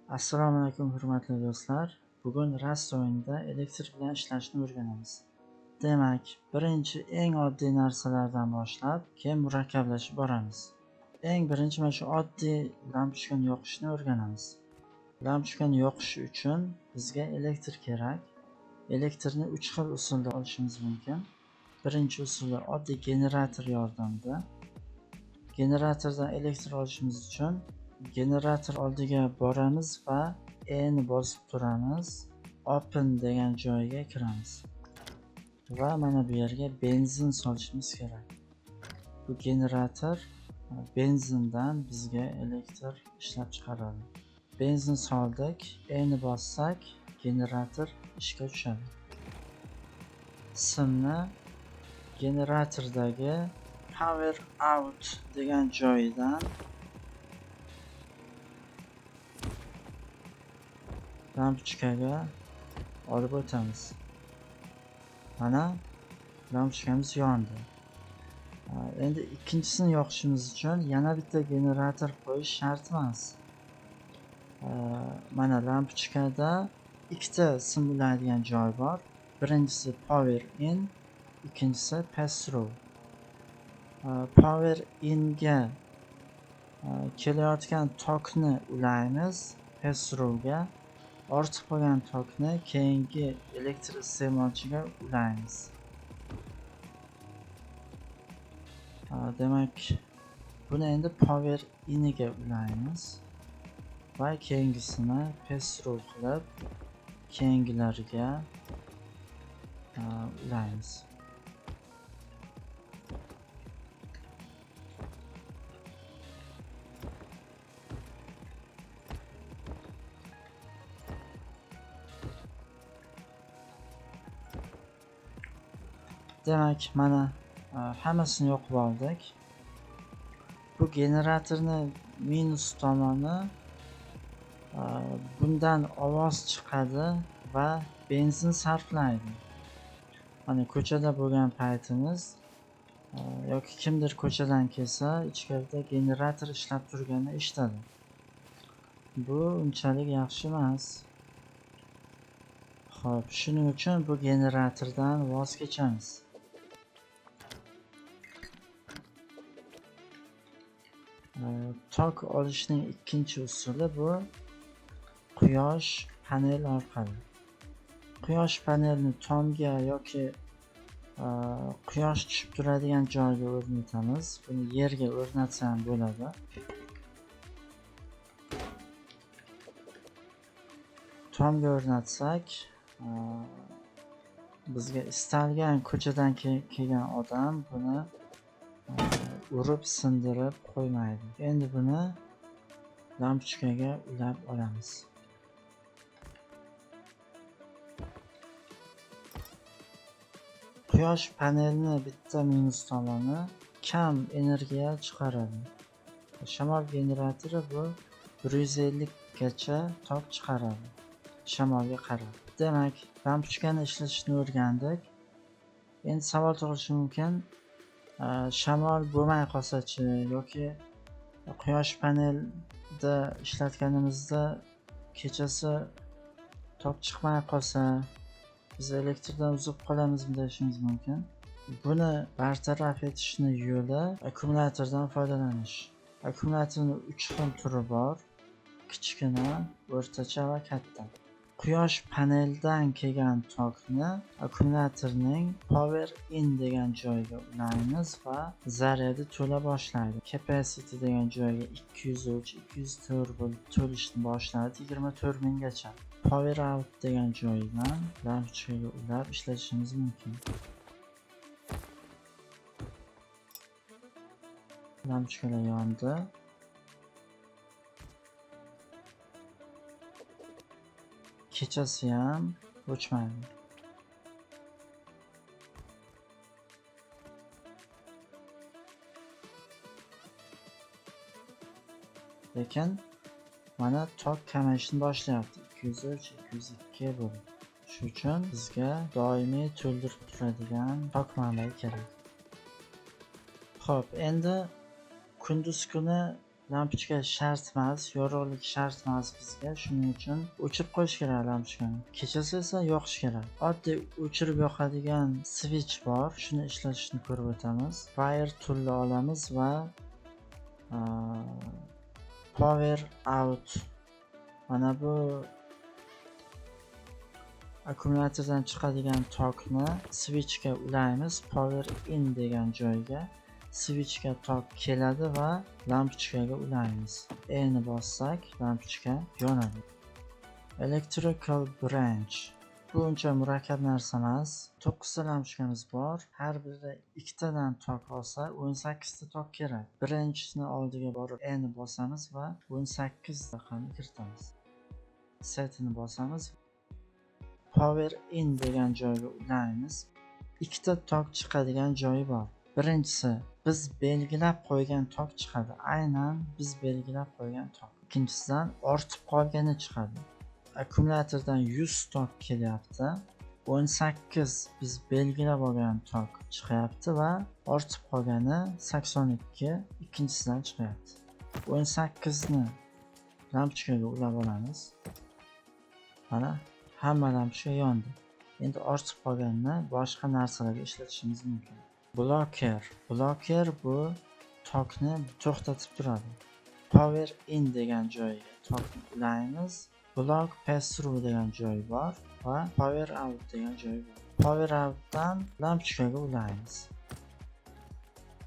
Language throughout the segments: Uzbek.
Assalomu alaykum, hurmatli do'stlar. Bugun Rust o'yinida elektr bilan ishlashni o'rganamiz. Demak, birinchi eng oddiy narsalardan boshlab, keyin murakkablashib boramiz. Eng birinchi mana shu oddiy lampochkani yoqishni o'rganamiz. Lampochkani yoqish uchun bizga elektr kerak. Elektrni 3 xil usulda olishimiz mumkin. Birinchi usuli oddiy generator yordamida. Generatordan elektr olishimiz uchun generator oldiga boramiz va E ni bosib turamiz. Open degan joyga kiramiz. Va mana bu yerga benzin solishimiz kerak. Bu generator benzindan bizga elektr ishlab chiqaradi. Benzin soldik, E ni bossak generator ishga tushadi. Simni generatordagi power out degan joyidan lampochkaga olib o'tamiz. Mana lampochkamiz yondi. Endi ikkinchisini yoqishimiz uchun yana bitta generator qo'yish shart emas. Mana lampochkada ikkita sim ulanadigan joy bor. Birinchisi power in, ikkinchisi pass through. Power inga kelayotgan tokni ulaymiz, pass throughga ortib qolgan tokni keyingi elektr iste'molchiga ulaymiz. Demak, buni endi power iniga ulaymiz va keyingisini pass through qilib keyingilariga ulaymiz. Demak, mana hammasini yoqib oldik. Bu generatorni minus tomoni, bundan ovoz chiqadi va benzin sarflaydi. Mana ko'chada bo'lgan paytimiz yoki kimdir ko'chadan kelsa, ichkarida generator ishlab turganini eshitadi. Bu unchalik yaxshi emas. Xo'p, shuning uchun bu generatordan voz kechamiz. Tok olishning ikkinchi usuli bu quyosh panel orqali. Quyosh panelini tomga yoki quyosh tushib turadigan joyga o'rnatamiz. Buni yerga o'rnatsa ham bo'ladi. Tomga o'rnatsak, bizga istalgan ko'chadan kelgan odam buni urib sindirib qo'ymaydi. Endi buni lampochkaga ulab olamiz. Quyosh panelini bitta minus tomoni kam energiya chiqaradi. Shamol generatori bu 150 gacha tok chiqaradi shamolga qarab. Demak, lampochkani ishlatishni o'rgandik. Endi savol tug'ilishi mumkin. Shamol bo'lmay qolsa-chi yoki quyosh panelda ishlatganimizda kechasi tok chiqmay qolsa, biz elektrdan uzib qolamizmi deyishimiz mumkin. Buni bartaraf etishni yo'li akkumulyatordan foydalanish. Akkumulyatorning 3 xil turi bor: kichkina, o'rtacha va katta. Quyosh paneldan kelgan tokni akkumulyatorning power in degan joyiga ulaymiz va zaryadi to'la boshlaydi. Capacity degan joyga 203, 204 bo'lib to'lishni boshlaydi, 24 minggacha. Power out degan joyidan lampochkaga ulab ishlatishimiz mumkin. Lampochkalar yondi. Kechasi ham o'chmaydi. Lekin mana tok kamayishni boshlayapti. 203, 202 bo'ldi. Shuning uchun bizga doimiy to'ldirib turadigan tok manbai kerak. Xo'p, endi kunduz kuni Lampochka shart emas, yorug'lik shart emas bizga. Shuning uchun o'chirib qo'yish kerak lampochkani. Kechasi esa yoqish kerak. Oddiy o'chirib yoqadigan switch bor. Shuni ishlatishni ko'rib o'tamiz. Wire toolni olamiz va power out. Mana bu akkumulyatordan chiqadigan tokni switchga ulaymiz. Power in degan joyga switchga tok keladi va lampochkaga ulaymiz. E ni bossak, lampochka yonadi. Electrical branch. Bu uncha murakkab narsa emas. 9 ta lampochkamiz bor. Har biri ikkitadan tok olsa, 18 ta tok kerak. Birinchisini oldiga borib E ni bosamiz va 18 raqamni kiritamiz. Setini bosamiz. Power in degan joyga ulaymiz. Ikkita tok chiqadigan joyi bor. Birinchisi biz belgilab qo'ygan tok chiqadi. Aynan biz belgilab qo'ygan tok. Ikkinchisidan ortib qolgani chiqadi. Akkumulyatordan 100 tok kelyapti. 18 biz belgilab olgan tok chiqyapti va ortib qolgani 82 ikkinchisidan chiqyapti. 18 ni lampochkaga ulab olamiz. Mana hamma lampochka yondi. Endi ortib qolganini boshqa narsalarga ishlatishimiz mumkin. Blocker. Blocker bu tokni to'xtatib turadi. Power in degan joyga tokni ulaymiz. Block pass-through degan joy bor va power out degan joy bor. Power outdan lampochkaga ulaymiz.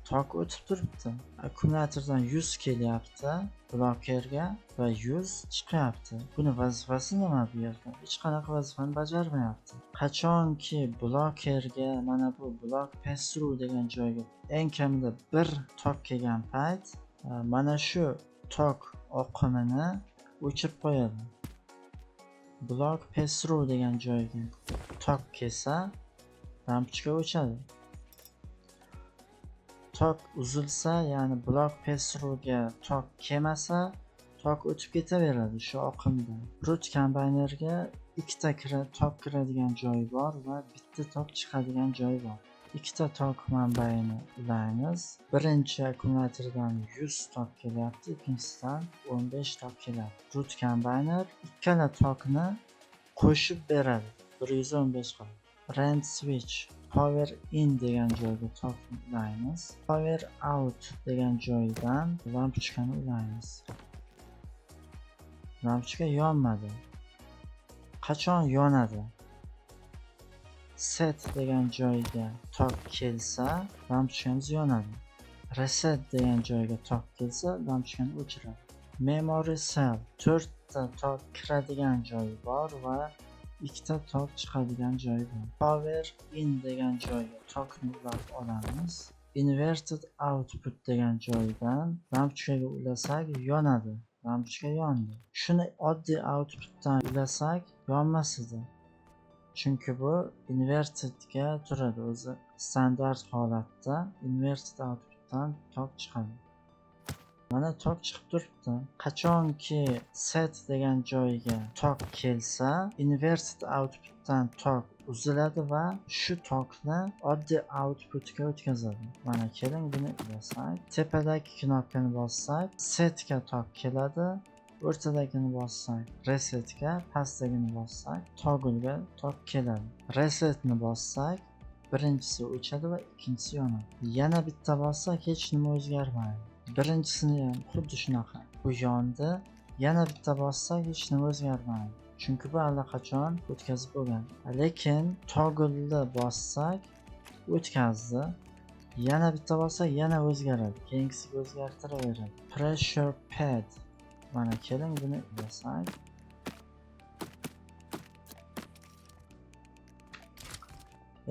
Tok o'tib turibdi. Akkumulyatordan 100 kelyapti blokerga va 100 chiqyapti. Buni vazifasi nima bu yerda? Hech qanaqa vazifani bajarmayapti. Qachonki blokerga, mana bu block pass-through degan joyga eng kamida bir tok kelgan payt, mana shu tok oqimini o'chirib qo'yadi. Block pass-through degan joyga tok kelsa, lampochka o'chadi. Tok uzilsa, ya'ni block pass-throughga tok kelmasa, tok o'tib ketaveradi shu oqimda. Root kombaynerga ikkita tok kiradigan joyi bor va bitta tok chiqadigan joyi bor. Ikkita tok manbaini ulaymiz. Birinchi akkumulyatordan 100 tok kelyapti, ikkinchisidan 15 tok kelyapti. Root kombiner ikkala tokni qo'shib beradi, 115 qilib. Rand switch power in degan joyga tokni ulaymiz. Power out degan joydan lampochkani ulaymiz. Lampochka yonmadi. Qachon yonadi? Set degan joyga tok kelsa, lampochkamiz yonadi. Reset degan joyga tok kelsa, lampochkani o'chiradi. Memory cell 4 ta tok kiradigan joyi bor va ikkita tok chiqadigan joyi bor. Power in degan joyga tokni ulab olamiz. Inverted output degan joydan lampochkaga ulasak yonadi. Lampochka yondi. Shuni oddiy outputdan ulasak yonmas edi. Chunki bu invertedga turadi, o'zi standart holatda inverted outputdan tok chiqadi. Mana tok chiqib turibdi. Qachonki set degan joyga tok kelsa, inverted outputdan tok uziladi va shu tokni oddiy outputga o'tkazadi. Mana keling buni ulasak, tepadagi knopkani bossak, setga tok keladi. O'rtadagini bossak resetga, pastdagini bossak togglega tok keladi. Resetni bossak birinchisi o'chadi va ikkinchisi yonadi. Yana bitta bossak hech nima o'zgarmaydi. Birinchisini ham xuddi shunaqa. Bu yondi. Yana bitta bossak hech nima o'zgarmaydi. Chunki bu allaqachon o'tkazib bo'lgan. Lekin toggle'ni bossak o'tkazdi. Yana bitta bossak yana o'zgaradi. Keyingisiga o'zgartiraveradi. Pressure pad. Mana keling buni bossak.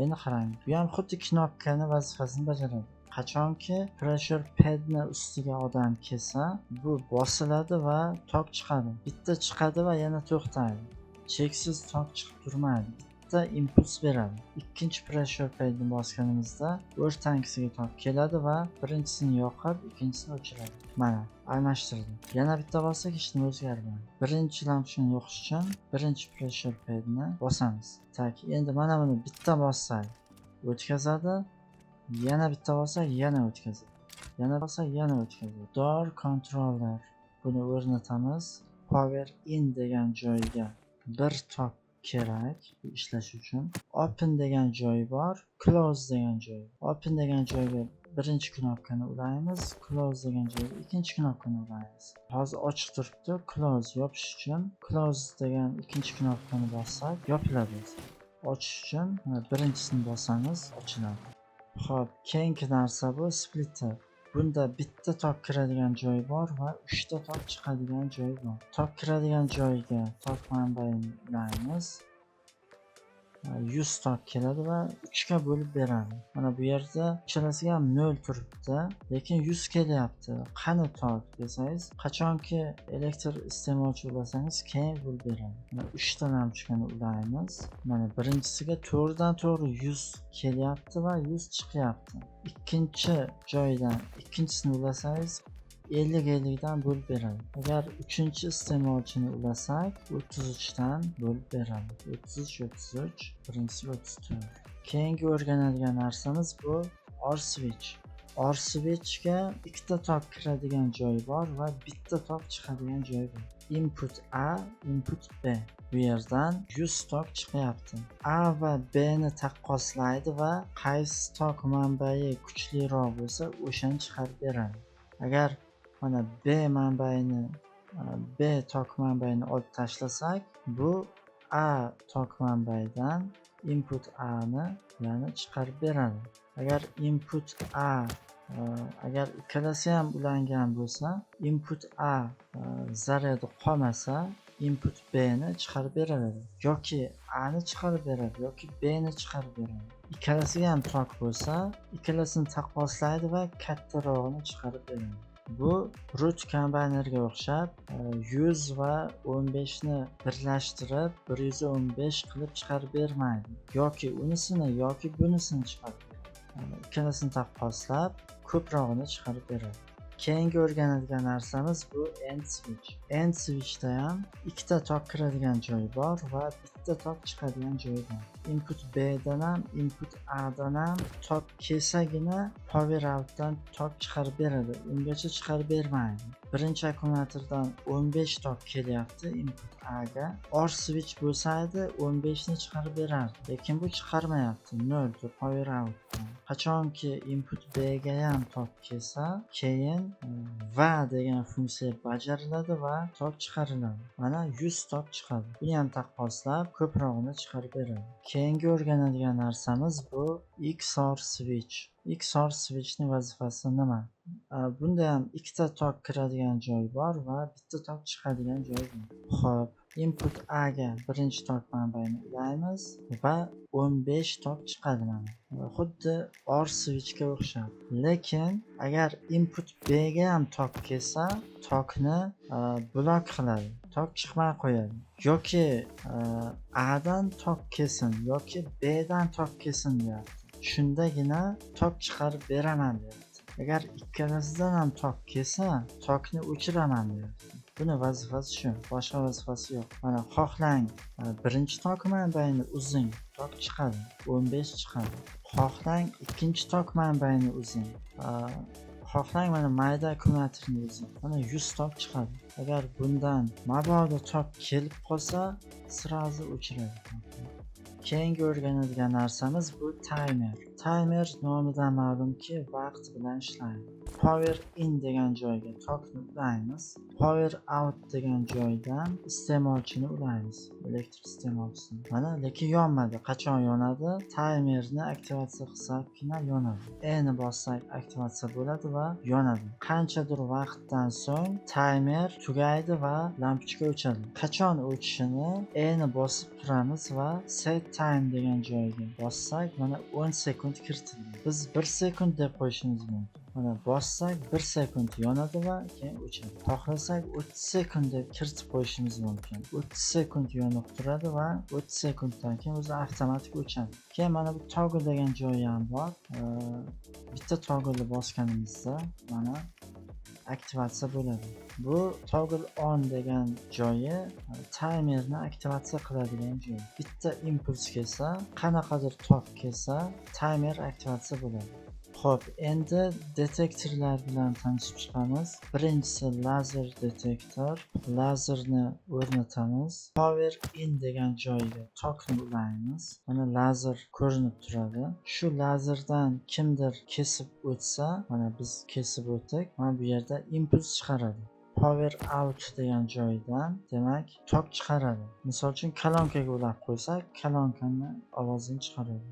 Endi qarang, bu ham xuddi knopkani vazifasini bajaradi. Qachonki pressure padni ustiga odam kelsa, bu bosiladi va tok chiqadi. Bitta chiqadi va yana to'xtaydi. Cheksiz tok chiqib turmaydi. Bitta impuls beradi. Ikkinchi pressure padni bosganimizda o'rtangisiga tok keladi va birinchisini yoqib, ikkinchisini o'chiradi. Mana almashtirdi. Yana bitta bossak hech nima o'zgarmaydi. Birinchi lampochkani yoqish uchun birinchi pressure padni bosamiz. Tak, endi mana buni bitta bossak o'tkazadi. Yana bitta bossak yana o'tkazadi. Yana bossak, yana o'tkazadi. Door controller, buni o'rnatamiz. Power in degan joyga bir tok kerak bu ishlash uchun. Open degan joyi bor, close degan joyi. Open degan joyga birinchi knopkani ulaymiz, close degan joyga ikkinchi knopkani ulaymiz. Hozir ochiq turibdi, close yopish uchun close degan ikkinchi knopkani bossak, yopiladi o'zi. Ochish uchun mana birinchisini bosamiz, ochiladi. Xo'p, keyingi narsa bu splitter. Bunda bitta tok kiradigan joyi bor va uchta tok chiqadigan joyi bor. Tok kiradigan joyiga tok manbaini ulaymiz. 100 tok keladi va 3 ga bo'lib beradi. Mana bu yerda uchalasiga ham 0 turibdi, lekin 100 kelyapti. Qani tok desangiz, qachonki elektr iste'molchi ulasangiz, keyin bo'lib beradi. Mana 3 ta lampochkani ulaymiz. Mana birinchisiga to'g'ridan to'g'ri 100 kelyapti va 100 chiqyapti. Ikkinchi joydan ikkinchisini ulasangiz, 50 50 dan bo'lib beradi. Agar uchinchi iste'molchini ulasak, 33 dan bo'lib beradi. 33 33, birinchisi 34. Keyingi o'rganadigan narsamiz bu OR switch. OR switchga ikkita tok kiradigan joyi bor va bitta tok chiqadigan joyi bor. Input A, input B. Bu yerdan 100 tok chiqyapti. A va B ni taqqoslaydi va qaysi tok manbai kuchliroq bo'lsa, o'shani chiqarib beradi. Agar mana B manbaini, B tok manbaini olib tashlasak, bu A tok manbaidan input A ni, ya'ni chiqarib beradi. Agar input A agar ikkalasi ham ulangan bo'lsa, input A zaryadi qolmasa, input B ni chiqarib beraveradi. Yoki A ni chiqarib beradi, yoki B ni chiqarib beradi. Ikkalasiga ham tok bo'lsa, ikkalasini taqqoslaydi va kattarog'ini chiqarib beradi. Bu root kombaynerga o'xshab 100 va 15 ni birlashtirib 115 qilib chiqarib bermaydi. Yoki unisini, yoki bunisini chiqarib beradi. Ikkalasini taqqoslab ko'prog'ini chiqarib beradi. Keyingi o'rganadigan narsamiz bu AND switch. AND switchda ham ikkita tok kiradigan joyi bor va bitta tok chiqadigan joyi bor. Input B dan ham, input A dan ham tok kelsagina power outdan tok chiqarib beradi. Ungacha chiqarib bermaydi. Birinchi akkumulyatordan 15 tok kelyapti input A ga. OR switch bo'lsaydi 15 ni chiqarib berardi. Lekin bu chiqarmayapti. 0 power outdan. Qachonki input B ga ham tok kelsa, keyin va degan funksiya bajariladi va tok chiqariladi. Mana 100 tok chiqadi. Buni ham taqqoslab ko'prog'ini chiqarib beradi. Keyingi o'rganadigan narsamiz bu XOR switch. XOR switchning vazifasi nima? Bunda ham ikkita tok kiradigan joy bor va bitta tok chiqadigan joy bor. Xo'p, input A ga birinchi tok manbaini ulaymiz va 15 tok chiqadi mana. Xuddi OR switchga o'xshab. Lekin agar input B ga ham tok kelsa, tokni blok qiladi. Tok chiqmay qo'yadi. Yoki A dan tok kelsin, yoki B dan tok kelsin deyapti. Shundagina tok chiqarib beraman deyapti. Agar ikkalasidan ham tok kelsa, tokni o'chiraman deyapti. Buni vazifasi shu, boshqa vazifasi yo'q. Mana xohlang birinchi tok manbaini uzing, tok chiqadi, 15 chiqadi. Xohlang ikkinchi tok manbaini uzing. Xohlang mana mayda akkumulyatorni uzing. Mana 100 tok chiqadi. Agar bundan mabodo tok kelib qolsa, сразу o'chiradi. Keyingi o'rganadigan narsamiz bu timer. Timer nomidan ma'lumki, vaqt bilan ishlaydi. Power in degan joyga tokni ulaymiz. Power out degan joydan iste'molchini ulaymiz. Elektr iste'molchisini. Mana, lekin yonmadi. Qachon yonadi? Timerni aktivatsiya qilsakgina yonadi. E ni bossak, aktivatsiya bo'ladi va yonadi. Qanchadir vaqtdan so'ng timer tugaydi va lampochka o'chadi. Qachon o'chishini E ni bosib turamiz va set time degan joyga bossak, mana 10 sekund kiritildi. Biz 1 sekund deb qo'yishimiz mumkin. Mana bossak, 1 sekund yonadi va keyin o'chadi. Xohlasak 30 sekund deb kiritib qo'yishimiz mumkin. 30 sekund yonib turadi va 30 sekunddan keyin o'zi avtomatik o'chadi. Keyin mana bu toggle degan joyi ham bor. Bitta toggle bosganimizda mana aktivatsiya bo'ladi. Bu toggle on degan joyi timerni aktivatsiya qiladigan joy. Bitta impuls kelsa, qanaqadir tok kelsa, timer aktivatsiya bo'ladi. Xo'p, endi detektorlar bilan tanishib chiqamiz. Birinchisi lazer detektor. Lazerni o'rnatamiz. Power in degan joyiga tokni ulaymiz. Mana lazer ko'rinib turadi. Shu lazerdan kimdir kesib o'tsa, mana biz kesib o'tdik. Mana bu yerda impuls chiqaradi. Power out degan joyidan, demak, tok chiqaradi. Misol uchun, kolonkaga ulab qo'ysak, kolonkani ovozini chiqaradi.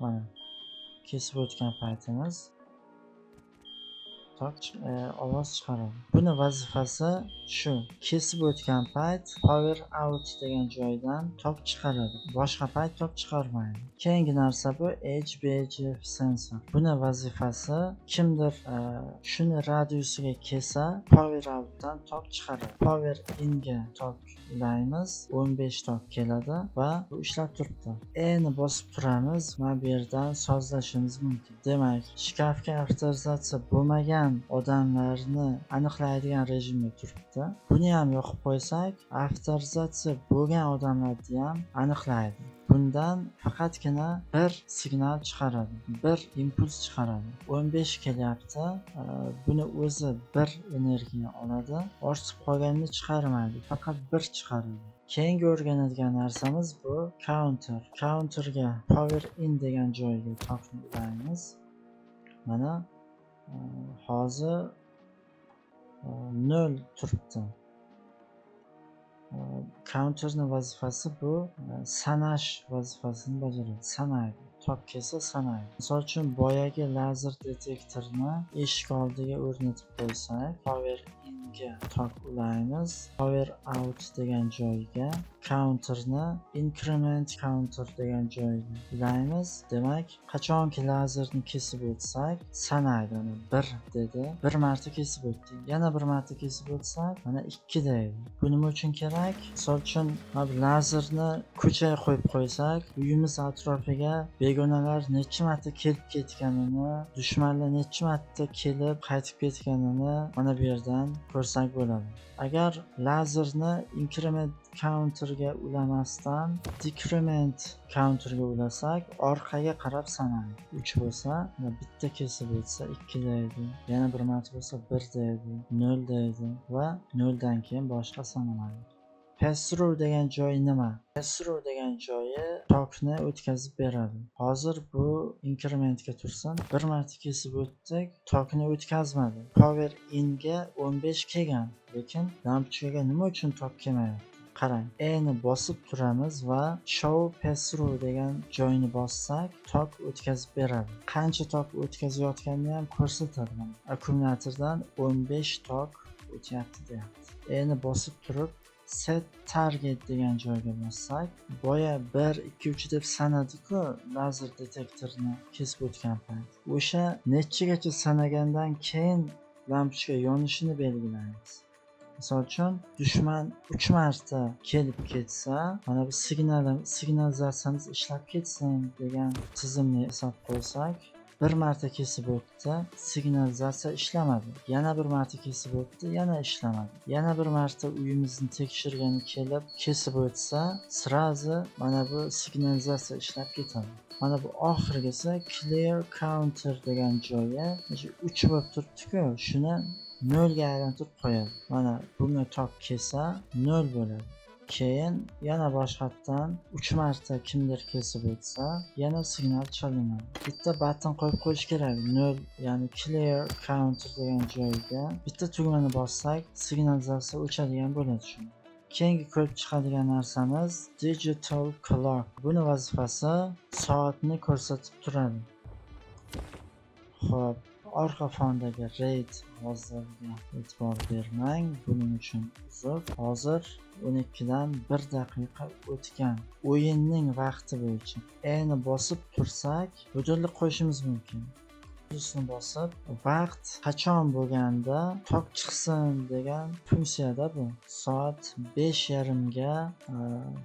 Mana kesib o'tgan paytimiz tok ovoz chiqaradi. Buni vazifasi shu: kesib o'tgan payt power out degan joydan tok chiqaradi, boshqa payt tok chiqarmaydi. Keyingi narsa bu HBGF sensor. Buni vazifasi kimdir shuni radiusiga kelsa, power outdan tok chiqaradi. Power inga tok ulaymiz, 15 tok keladi va bu ishlab turibdi. E ni bosib turamiz, mana bu yerdan sozlashimiz mumkin. Demak, shkafga avtorizatsiya bo'lmagan odamlarni aniqlaydigan rejimda turibdi. Buni ham yoqib qo'ysak, avtorizatsiya bo'lgan odamlarni ham aniqlaydi. Bundan faqatgina bir signal chiqaradi, bir impuls chiqaradi. 15 kelyapti, buni o'zi bir energiya oladi, ortib qolganini chiqarmaydi, faqat bir chiqaradi. Keyingi o'rganadigan narsamiz bu counter. Counterga power in degan joyga tokni ulaymiz. Mana hozir 0 turibdi. Counterni vazifasi bu sanash vazifasini bajaradi, sanaydi. Tok kelsa sanaydi. Misol uchun, boyagi lazer detektorni eshik oldiga o'rnatib qo'ysak, power inga tok ulaymiz, power out degan joyiga counterni increment counter degan joyiga ulaymiz. Demak, qachonki lazerni kesib o'tsak, sanaydi. Mana 1 dedi, bir marta kesib o'tdik. Yana bir marta kesib o'tsak, mana 2 deydi. Bu nima uchun kerak? Misol uchun, mana bu lazerni ko'chaga qo'yib qo'ysak, uyimiz atrofiga begonalar necha marta kelib ketganini, dushmanlar necha marta kelib qaytib ketganini mana bu yerdan ko'rsak bo'ladi. Agar lazerni increment counterga ulamasdan decrement counterga ulasak, orqaga qarab sanaydi. 3 bo'lsa, mana bitta kesib o'tsa 2 deydi, yana bir marta bo'lsa 1 deydi, 0 deydi va 0 dan keyin boshqa sanamaydi. Pass-through degan joyi nima? Pass-through degan joyi tokni o'tkazib beradi. Hozir bu incrementga tursin. Bir marta kesib o'tdik, tokni o'tkazmadi. Power inga 15 kelgan, lekin lampochkaga nima uchun tok kelmayapti? Qarang, E ni bosib turamiz va show pass-through degan joyni bossak, tok o'tkazib beradi. Qancha tok o'tkazayotganini ham ko'rsatadi. Mana akkumulyatordan 15 tok o'tyapti deyapti. E ni bosib turib set target degan joyga bossak, boya 1, 2, 3 deb sanadi-ku lazer detektorni kesib o'tgan payt. O'sha nechagacha sanagandan keyin lampochka yonishini belgilaymiz. Misol uchun, dushman 3 marta kelib ketsa, mana bu signalizatsiyamiz ishlab ketsin degan tizimni hisob qo'ysak, bir marta kesib o'tdi, signalizatsiya ishlamadi. Yana bir marta kesib o'tdi, yana ishlamadi. Yana bir marta uyimizni tekshirgani kelib kesib o'tsa, сразу mana bu signalizatsiya ishlab ketadi. Mana bu oxirgisi clear counter degan joyi shu 3 bo'lib turibdi-ku, shuni 0 ga aylantirib qo'yadi. Mana bunga tok kelsa 0 bo'ladi. Keyin yana boshqatdan 3 marta kimdir kesib o'tsa, yana signal chalinadi. Bitta button qo'yib qo'yish kerak. 0, ya'ni clear counter degan joyiga bitta tugmani bossak, signalizatsiya o'chadigan bo'ladi shu. Keyingi ko'rib chiqadigan narsamiz digital clock. Buni vazifasi soatni ko'rsatib turadi. Xo'p, orqa fondagi raid ovozlariga e'tibor bermang. Buning uchun uzr. Hozir 12 dan 1 daqiqa o'tgan. O'yinning vaqti bo'yicha E ni bosib tursak, будильник qo'yishimiz mumkin. Plusni bosib, vaqt qachon bo'lganda tok chiqsin degan funksiyada bu. Soat 5:30 ga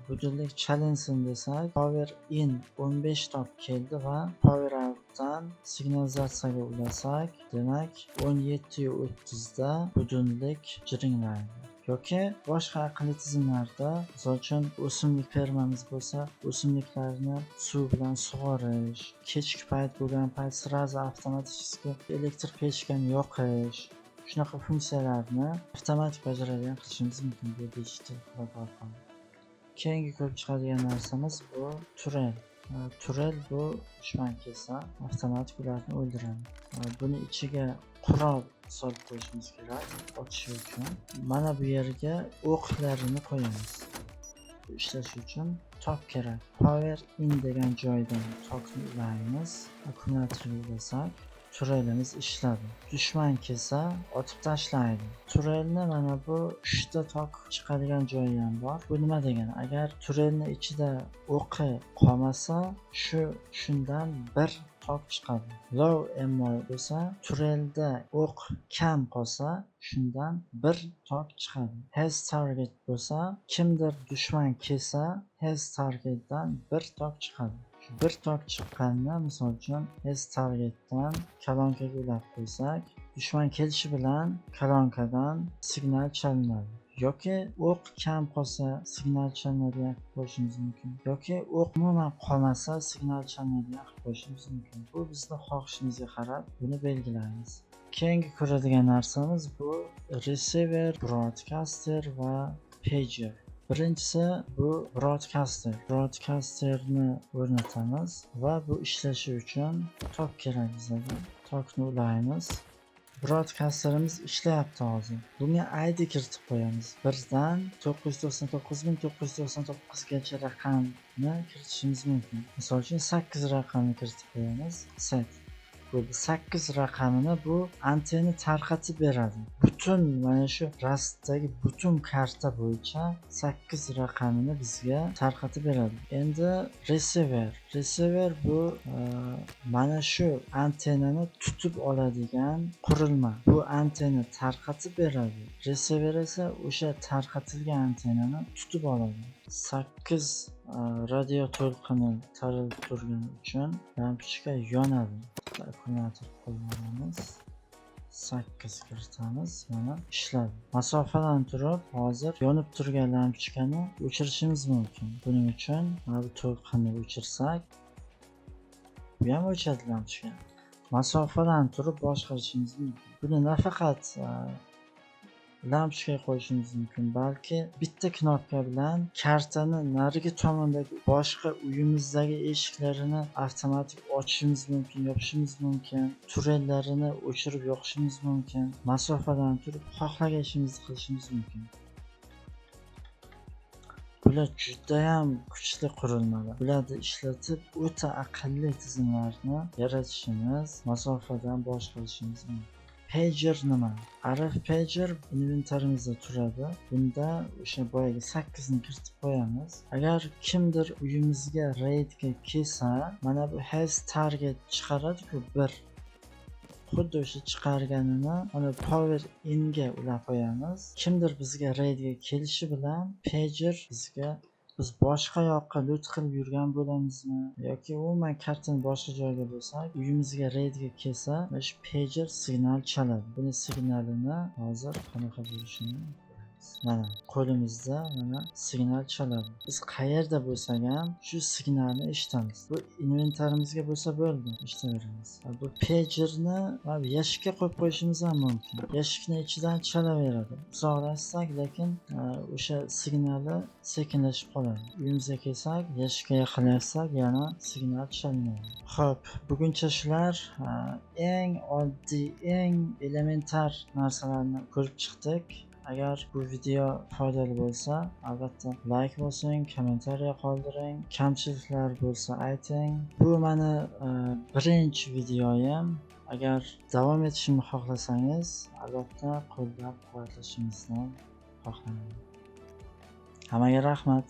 будильник chalinsin desak, power in 15 tok keldi va power outdan signalizatsiyaga ulasak, demak 17:30 da будильник jiringlaydi. Yoki boshqa aqlli tizimlarda, misol uchun o'simlik fermamiz bo'lsa, o'simliklarni suv bilan sug'orish, kechki payt bo'lgan payt сразу avtomatik elektr pechkani yoqish, shunaqa funksiyalarni avtomatik bajaradigan qilishimiz mumkin bu digital clock orqali. Keyingi ko'rib chiqadigan narsamiz bu turel. Turel bu dushman kelsa avtomatik ularni o'ldiradi. Buni ichiga qurol solib qo'yishimiz kerak otishi uchun. Mana bu yerga o'qlarini qo'yamiz. Ishlashi uchun tok kerak. Power in degan joydan tokni ulaymiz. Akkumulyatorga ulasak, turelimiz ishladi. Dushman kelsa otib tashlaydi. Turelni mana bu 3 ta tok chiqadigan joyi ham bor. Bu nima degani? Agar turelni ichida o'qi qolmasa, shundan bir tok chiqadi. Low ammo bo'lsa, turelda o'q kam qolsa, shundan bir tok chiqadi. Has target bo'lsa, kimdir dushman kelsa, has targetdan bir tok chiqadi. Shu bir tok chiqqanini, misol uchun, has targetdan kolonkaga ulab qo'ysak, dushman kelishi bilan kolonkadan signal chalinadi. Yoki o'q kam qolsa signal chalinadigan qilib qo'yishimiz mumkin. Yoki o'q umuman qolmasa signal chalinadigan qilib qo'yishimiz mumkin. Bu bizni xohishimizga qarab buni belgilaymiz. Keyingi ko'radigan narsamiz bu receiver, broadcaster va pager. Birinchisi bu broadcaster. Broadcasterni o'rnatamiz va bu ishlashi uchun tok kerak bizga. Tokni ulaymiz. Broadcasterimiz ishlayapti hozir. Bunga ID kiritib qo'yamiz. 1dan 999999 gacha raqamni kiritishimiz mumkin. Misol uchun 8 raqamni kiritib qo'yamiz. Set. Bo'ldi. 8 raqamini bu antenna tarqatib beradi. Butun mana shu Rustdagi butun karta bo'yicha 8 raqamini bizga tarqatib beradi. Endi receiver. Receiver bu mana shu antennani tutib oladigan qurilma. Bu antenna tarqatib beradi. Receiver esa o'sha tarqatilgan antennani tutib oladi. 8 radio to'lqini taralib turgani uchun lampochka yonadi. Akkumulyator qo'yib 8 kiritamiz, mana ishladi. Masofadan turib hozir yonib turgan lampochkani o'chirishimiz mumkin. Buning uchun mana bu to'lqinni o'chirsak, bu ham o'chadi lampochka. Masofadan turib boshqarishimiz mumkin. Buni nafaqat lampochkaga qo'yishimiz mumkin, balki bitta knopka bilan kartani narigi tomondagi boshqa uyimizdagi eshiklarini avtomatik ochishimiz mumkin, yopishimiz mumkin, turellarini o'chirib yoqishimiz mumkin. Masofadan turib xohlagan ishimizni qilishimiz mumkin. Bular judayam kuchli qurilmalar. Bularni ishlatib o'ta aqlli tizimlarni yaratishimiz, masofadan boshqarishimiz mumkin. Pager nima? RF pager inventarimizda turadi. Bunda o'sha boyagi 8 ni kiritib qo'yamiz. Agar kimdir uyimizga raidga kelsa, mana bu has target chiqaradi-ku 1. Xuddi o'sha chiqarganini mana power inga ulab qo'yamiz. Kimdir bizga raidga kelishi bilan pager bizga, biz boshqa yoqqa loot qilib yurgan bo'lamizmi yoki umuman kartani boshqa joyga bo'lsak, uyimizga raidga kelsa, mana shu pager signal chaladi. Buni signalini hozir qanaqa bo'lishini ko'ramiz. Mana qo'limizda mana signal chaladi. Biz qayerda bo'lsak ham shu signalni eshitamiz. Bu inventarimizga bo'lsa bo'ldi, eshitaveramiz. Bu pagerni mana bu yashikka qo'yib qo'yishimiz ham mumkin. Yashikni ichidan chalaveradi. Uzoqlashsak, lekin o'sha signali sekinlashib qoladi. Uyimizga kelsak, yashikka yaqinlashsak, yana signal chalinadi. Xo'p, buguncha shular eng oddiy, eng elementar narsalarni ko'rib chiqdik. Agar bu video foydali bo'lsa, albatta like bosing, kommentariya qoldiring, kamchiliklar bo'lsa ayting. Bu meni birinchi videoyim. Agar davom etishimni xohlasangiz, albatta qo'llab-quvvatlashingizni xohlayman. Hammaga rahmat.